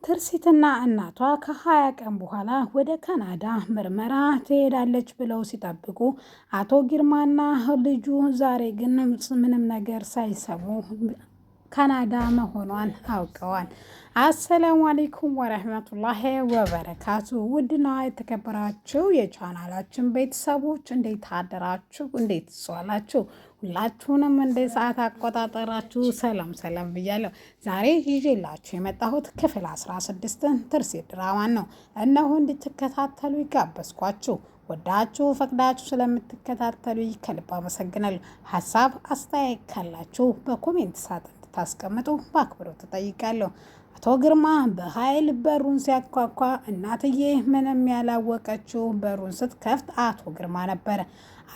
ትርሲትና እናቷ ከ20 ቀን በኋላ ወደ ካናዳ ምርመራ ትሄዳለች ብለው ሲጠብቁ አቶ ግርማና ልጁ ዛሬ ግን ምንም ነገር ሳይሰሙ ካናዳ መሆኗን አውቀዋል። አሰላሙ አሌይኩም ወረህመቱላሂ ወበረካቱ። ውድና የተከበራችሁ የቻናላችን ቤተሰቦች እንዴት አደራችሁ? እንዴት ዋላችሁ? ሁላችሁንም እንደ ሰዓት አቆጣጠራችሁ ሰላም ሰላም ብያለሁ። ዛሬ ይዤላችሁ የመጣሁት ክፍል 16ን ትርሲት ድራማን ነው። እነሆ እንድትከታተሉ ይጋበዝኳችሁ። ወዳችሁ ፈቅዳችሁ ስለምትከታተሉ ከልብ አመሰግናለሁ። ሀሳብ አስተያየት ካላችሁ በ comment ሳጥን እንድታስቀምጡ በአክብሮት እጠይቃለሁ። አቶ ግርማ በኃይል በሩን ሲያኳኳ እናትዬ ምንም ያላወቀችው በሩን ስትከፍት አቶ ግርማ ነበረ።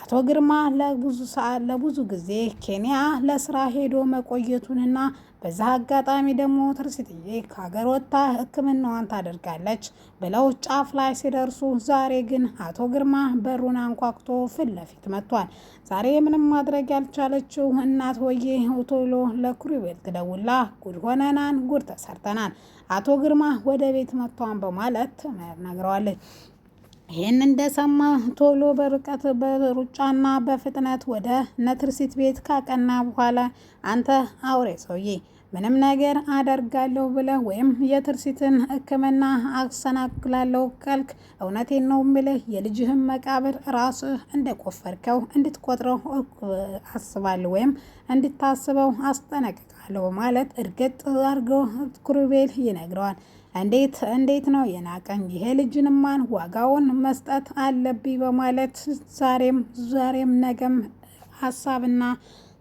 አቶ ግርማ ለብዙ ሰዓት ለብዙ ጊዜ ኬንያ ለስራ ሄዶ መቆየቱንና በዛ አጋጣሚ ደግሞ ትርሲትዬ ከሀገር ወጥታ ሕክምናዋን ታደርጋለች ብለው ጫፍ ላይ ሲደርሱ፣ ዛሬ ግን አቶ ግርማ በሩን አንኳኩቶ ፊት ለፊት መጥቷል። ዛሬ ምንም ማድረግ ያልቻለችው እናት ሆዬ ቶሎ ለኩሩቤል ትደውላ ጉድ ሆነናን፣ ጉድ ተሰርተናል፣ አቶ ግርማ ወደ ቤት መጥቷን በማለት ነግረዋለች። ይህን እንደሰማ ቶሎ በርቀት በሩጫና በፍጥነት ወደ ነትርሲት ቤት ካቀና በኋላ አንተ አውሬ ሰውዬ ምንም ነገር አደርጋለሁ ብለህ ወይም የትርሲትን ሕክምና አሰናክላለሁ ካልክ እውነቴን ነው ምልህ የልጅህን መቃብር ራስህ እንደቆፈርከው እንድትቆጥረው አስባለሁ ወይም እንድታስበው አስጠነቅቃለሁ በማለት እርግጥ አድርገው ኩሩቤል ይነግረዋል። እንዴት እንዴት ነው የናቀኝ ይሄ ልጅንማን ዋጋውን መስጠት አለብኝ በማለት ዛሬም ዛሬም ነገም ሀሳብና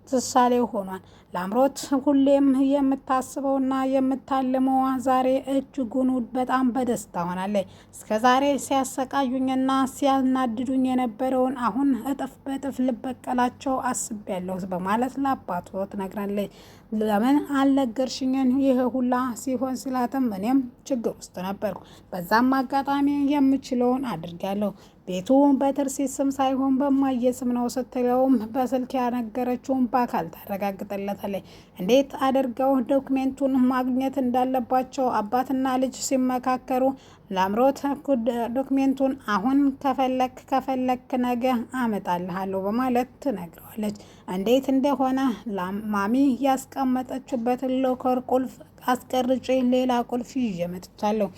ትሳሌ ሆኗል። ላምሮት ሁሌም የምታስበውና የምታልመዋ ዛሬ እጅጉን በጣም በደስታ ሆናለች። እስከ ዛሬ ሲያሰቃዩኝና ሲያናድዱኝ የነበረውን አሁን እጥፍ በእጥፍ ልበቀላቸው አስቤያለሁ በማለት ለአባቱ ትነግራለች። ለምን አልነገርሽኝን ይህ ሁላ ሲሆን ሲላትም እኔም ችግር ውስጥ ነበርኩ፣ በዛም አጋጣሚ የምችለውን አድርጋለሁ ቤቱ በትርሲት ስም ሳይሆን በማየ ስም ነው ስትለውም በስልክ ያነገረችውን በአካል ታረጋግጥለታለች። እንዴት አድርገው ዶክሜንቱን ማግኘት እንዳለባቸው አባትና ልጅ ሲመካከሩ ላምሮት ዶክሜንቱን አሁን ከፈለክ ከፈለክ ነገ አመጣልሃለሁ በማለት ትነግረዋለች። እንዴት እንደሆነ ማሚ ያስቀመጠችበትን locker ቁልፍ አስቀርጬ ሌላ ቁልፍ ይዤ መጥቻለሁ።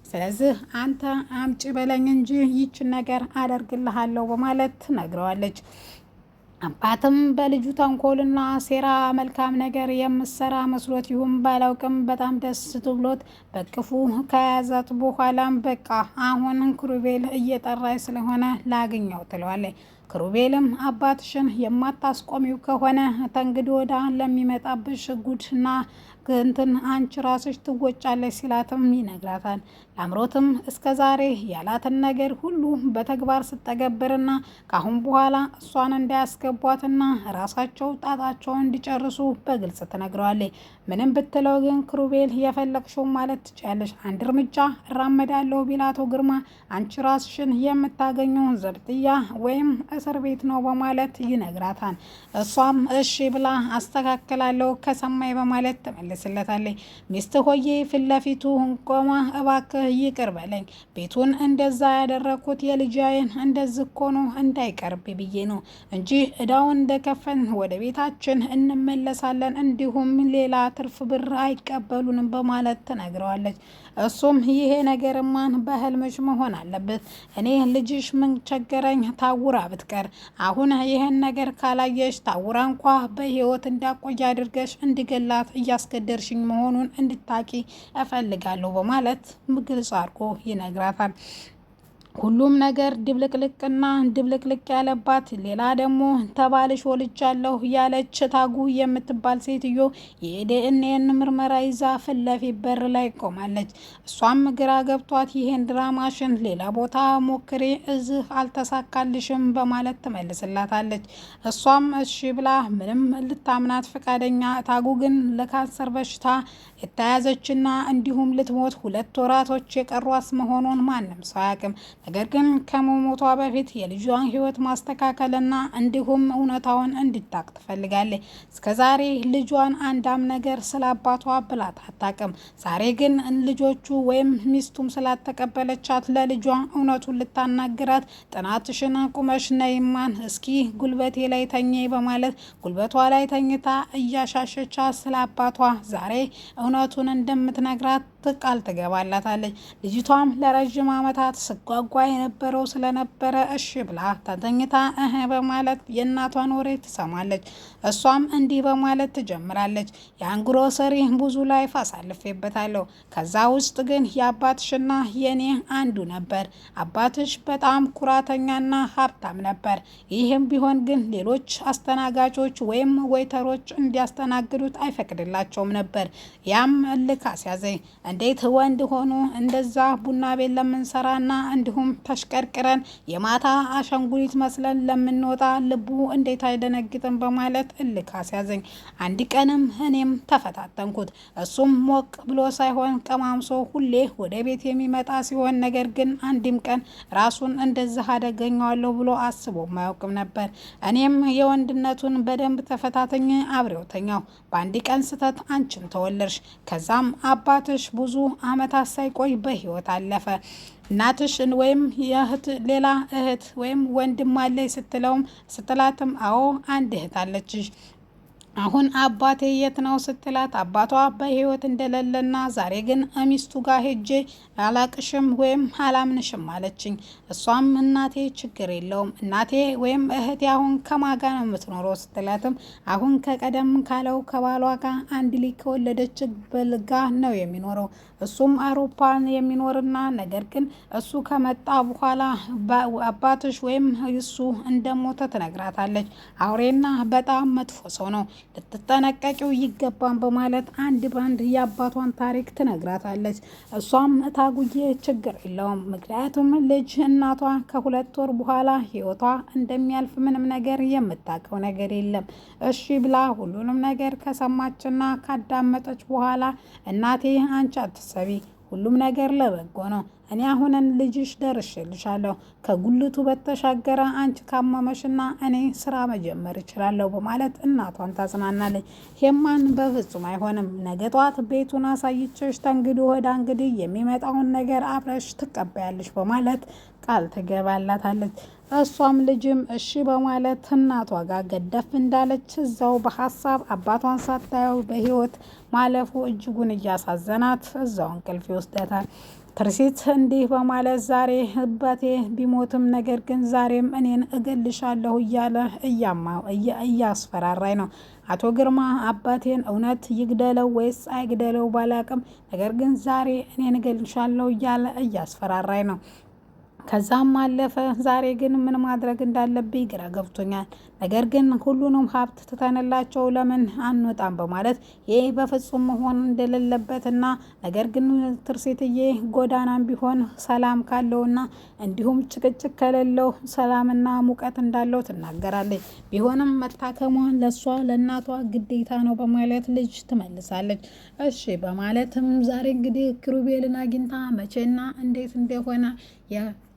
ስለዚህ አንተ አምጪ በለኝ እንጂ ይችን ነገር አደርግልሃለሁ በማለት ትነግረዋለች። አባትም በልጁ ተንኮልና ሴራ መልካም ነገር የምሰራ መስሎት ይሁን ባላውቅም በጣም ደስ ብሎት በቅፉ ከያዛት በኋላም በቃ አሁን ክሩቤል እየጠራኝ ስለሆነ ላግኘው ትለዋለች። ክሩቤልም አባትሽን የማታስቆሚው ከሆነ ተንግዲህ ወዲያ ለሚመጣብሽ ጉድና እንትን አንቺ ራስሽ ትወጫለሽ ሲላትም ይነግራታል። ላምሮትም እስከ ዛሬ ያላትን ነገር ሁሉ በተግባር ስትተገብርና ከአሁን በኋላ እሷን እንዳያስገቧትና ራሳቸው ጣጣቸውን እንዲጨርሱ በግልጽ ትነግረዋለች። ምንም ብትለው ግን ክሩቤል የፈለግሽው ማለት ትችያለሽ፣ አንድ እርምጃ እራመዳለሁ ቢል አቶ ግርማ አንቺ ራስሽን የምታገኘው ዘብጥያ ወይም እስር ቤት ነው በማለት ይነግራታል። እሷም እሺ ብላ አስተካክላለሁ ከሰማይ በማለት ትመልስለታለች። ሚስት ሆዬ ፊት ለፊቱ ቆማ እባክህ ይቅር በለኝ፣ ቤቱን እንደዛ ያደረግኩት የልጃዬን እንደዚህ እኮ ነው እንዳይቀርብ ብዬ ነው እንጂ እዳውን እንደከፈን ወደ ቤታችን እንመለሳለን፣ እንዲሁም ሌላ ትርፍ ብር አይቀበሉንም በማለት ትነግረዋለች። እሱም ይሄ ነገርማን በህልምሽ መሆን አለበት፣ እኔ ልጅሽ ምን ቸገረኝ ታውራ ብትቀር፣ አሁን ይህን ነገር ካላየሽ ታውራ እንኳ በህይወት እንዳቆይ አድርገሽ እንድገላት እያስገደርሽኝ መሆኑን እንድታቂ እፈልጋለሁ በማለት ግልጽ አድርጎ ይነግራታል። ሁሉም ነገር ድብልቅልቅና ድብልቅልቅ ያለባት ሌላ ደግሞ ተባልሽ ወልጃለሁ ያለች ታጉ የምትባል ሴትዮ የዲኤንኤን ምርመራ ይዛ ፊት ለፊት በር ላይ ቆማለች። እሷም ግራ ገብቷት ይሄን ድራማሽን ሌላ ቦታ ሞክሬ እዚህ አልተሳካልሽም በማለት ትመልስላታለች። እሷም እሺ ብላ ምንም ልታምናት ፈቃደኛ ታጉ ግን ለካንሰር በሽታ የተያዘችና እንዲሁም ልትሞት 2 ወራቶች የቀሯት መሆኑን ማንም ሰው አያውቅም። ነገር ግን ከመሞቷ በፊት የልጇን ሕይወት ማስተካከልና እንዲሁም እውነታውን እንዲታቅ ትፈልጋለች። እስከዛሬ ልጇን አንዳም ነገር ስለ አባቷ ብላት አታቅም። ዛሬ ግን ልጆቹ ወይም ሚስቱም ስላተቀበለቻት ለልጇ እውነቱን ልታናግራት ጥናትሽን አቁመሽ ነይማን እስኪ ጉልበቴ ላይ ተኜ በማለት ጉልበቷ ላይ ተኝታ እያሻሸቻት ስለ አባቷ ዛሬ እውነቱን እንደምትነግራት ቃል ትገባላታለች። ልጅቷም ለረዥም ዓመታት ስጓጓ የነበረው ስለነበረ እሺ ብላ ተተኝታ እህ በማለት የእናቷን ወሬ ትሰማለች። እሷም እንዲህ በማለት ትጀምራለች። ያን ግሮሰሪ ብዙ life አሳልፌበታለሁ። ከዛ ውስጥ ግን የአባትሽና የኔ አንዱ ነበር። አባትሽ በጣም ኩራተኛና ሀብታም ነበር። ይህም ቢሆን ግን ሌሎች አስተናጋጆች ወይም waiter ኦች እንዲያስተናግዱት አይፈቅድላቸውም ነበር። ያም እልክ አስያዘኝ። እንዴት ወንድ ሆኖ እንደዛ ቡና ቤት ለምንሰራና እንዲሁም ተሽቀርቅረን የማታ አሻንጉሊት መስለን ለምንወጣ ልቡ እንዴት አይደነግጥም? በማለት እልክ አስያዘኝ። አንድ ቀንም እኔም ተፈታተንኩት። እሱም ሞቅ ብሎ ሳይሆን ቀማምሶ ሁሌ ወደ ቤት የሚመጣ ሲሆን፣ ነገር ግን አንድም ቀን ራሱን እንደዚህ አደገኘዋለሁ ብሎ አስቦ አያውቅም ነበር። እኔም የወንድነቱን በደንብ ተፈታተኝ፣ አብሬው ተኛው። በአንድ ቀን ስህተት አንቺም ተወለድሽ። ከዛም አባትሽ ብዙ አመታት ሳይቆይ በህይወት አለፈ። እናትሽ ወይም የእህት ሌላ እህት ወይም ወንድም አለኝ ስትለውም ስትላትም አዎ አንድ እህት አለችሽ። አሁን አባቴ የት ነው ስትላት አባቷ በህይወት እንደሌለና ዛሬ ግን እሚስቱ ጋር ሄጄ አላቅሽም ወይም አላምንሽም አለችኝ። እሷም እናቴ ችግር የለውም እናቴ ወይም እህቴ አሁን ከማጋ ነው የምትኖረው ስትላትም አሁን ከቀደም ካለው ከባሏ ጋር አንድ ልጅ ከወለደች በልጋ ነው የሚኖረው፣ እሱም አውሮፓን የሚኖርና ነገር ግን እሱ ከመጣ በኋላ አባትሽ ወይም እሱ እንደሞተ ትነግራታለች። አውሬና በጣም መጥፎ ሰው ነው፣ ልትጠነቀቂው ይገባን በማለት አንድ ባንድ የአባቷን ታሪክ ትነግራታለች። እሷም እታጉዬ ችግር የለውም ምክንያቱም ልጅ እናቷ ከ2 ወር በኋላ ህይወቷ እንደሚያልፍ ምንም ነገር የምታውቀው ነገር የለም። እሺ ብላ ሁሉንም ነገር ከሰማችና ካዳመጠች በኋላ እናቴ አንቺ አትሰቢ፣ ሁሉም ነገር ለበጎ ነው። እኔ አሁንን ልጅሽ ደርሼልሻለሁ። ከጉልቱ በተሻገረ አንቺ ካመመሽና እኔ ስራ መጀመር እችላለሁ በማለት እናቷን ታጽናናለች። ሄማን በፍጹም አይሆንም፣ ነገ ጠዋት ቤቱን አሳይቼሽ ተንግዲ ወዳ እንግዲህ የሚመጣውን ነገር አብረሽ ትቀበያለሽ በማለት ቃል ትገባላታለች። እሷም ልጅም እሺ በማለት እናቷ ጋር ገደፍ እንዳለች እዛው በሀሳብ አባቷን ሳታየው በህይወት ማለፉ እጅጉን እያሳዘናት እዛው እንቅልፍ ይወስዳታል። ትርሲት እንዲህ በማለት ዛሬ አባቴ ቢሞትም ነገር ግን ዛሬም እኔን እገልሻለሁ እያለ እያስፈራራኝ ነው። አቶ ግርማ አባቴን እውነት ይግደለው ወይስ አይግደለው ባላቅም፣ ነገር ግን ዛሬ እኔን እገልሻለሁ እያለ እያስፈራራኝ ነው። ከዛም አለፈ። ዛሬ ግን ምን ማድረግ እንዳለብኝ ግራ ገብቶኛል። ነገር ግን ሁሉንም ሀብት ትተንላቸው ለምን አንወጣም በማለት ይህ በፍጹም መሆን እንደሌለበትና ነገር ግን ትርሴትዬ ጎዳናም ቢሆን ሰላም ካለውና እንዲሁም ጭቅጭቅ ከሌለው ሰላምና ሙቀት እንዳለው ትናገራለች። ቢሆንም መታከሟ ለእሷ ለእናቷ ግዴታ ነው በማለት ልጅ ትመልሳለች። እሺ በማለትም ዛሬ እንግዲህ ክሩቤልን አግኝታ መቼና እንዴት እንደሆነ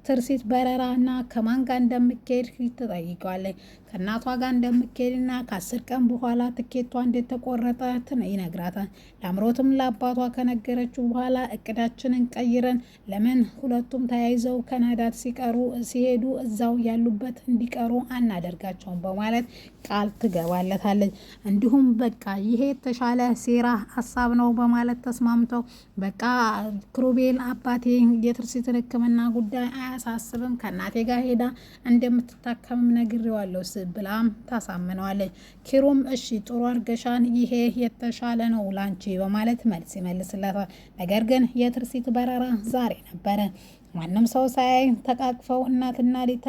ትርሲት በረራ እና ከማን ጋር እንደምትሄድ ትጠይቀዋለች። ከእናቷ ጋር እንደምትሄድና ከ10 ቀን በኋላ ትኬቷ እንደተቆረጠ ይነግራታል። ለአምሮትም ለአባቷ ከነገረችው በኋላ እቅዳችንን ቀይረን ለምን ሁለቱም ተያይዘው ከናዳት ሲቀሩ ሲሄዱ እዛው ያሉበት እንዲቀሩ አናደርጋቸውም በማለት ቃል ትገባለታለች። እንዲሁም በቃ ይሄ የተሻለ ሴራ ሀሳብ ነው በማለት ተስማምተው በቃ ክሩቤል አባቴ የትርሲትን ሕክምና ጉዳይ አያሳስብም ከእናቴ ጋር ሄዳ እንደምትታከምም ነግሬዋለሁ ብላም ታሳምነዋለች። ኪሩም እሺ ጥሩ አርገሻን፣ ይሄ የተሻለ ነው ላንቺ በማለት መልስ ይመልስላታል። ነገር ግን የትርሲት በረራ ዛሬ ነበረ። ማንም ሰው ሳያይ ተቃቅፈው እናትና ልጅ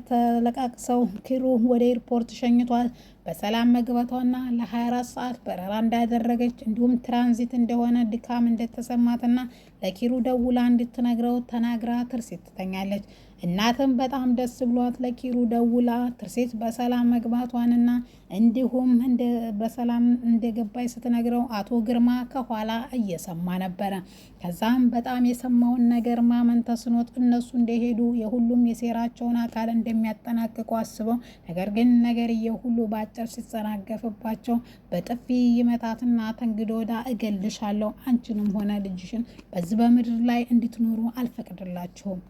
ተለቃቅሰው ኪሩ ወደ ኤርፖርት ሸኝቷል። በሰላም መግባቷና ለ24 ሰዓት በረራ እንዳደረገች እንዲሁም ትራንዚት እንደሆነ ድካም እንደተሰማትና ለኪሩ ደውላ እንድትነግረው ተናግራ ትርሲት ትተኛለች። እናትም በጣም ደስ ብሏት ለኪሩ ደውላ ትርሲት በሰላም መግባቷንና እንዲሁም በሰላም እንደገባች ስትነግረው አቶ ግርማ ከኋላ እየሰማ ነበረ። ከዛም በጣም የሰማውን ነገር ማመን ተስኖት እነሱ እንደሄዱ የሁሉም የሴራቸውን አካል እንደሚያጠናቅቁ አስበው፣ ነገር ግን ነገርየው ሁሉ በአጭር ሲጸናገፍባቸው በጥፊ ይመታትና ተንግዶዳ እገልሻለሁ፣ አንቺንም ሆነ ልጅሽን በዚህ በምድር ላይ እንድትኖሩ አልፈቅድላችሁም።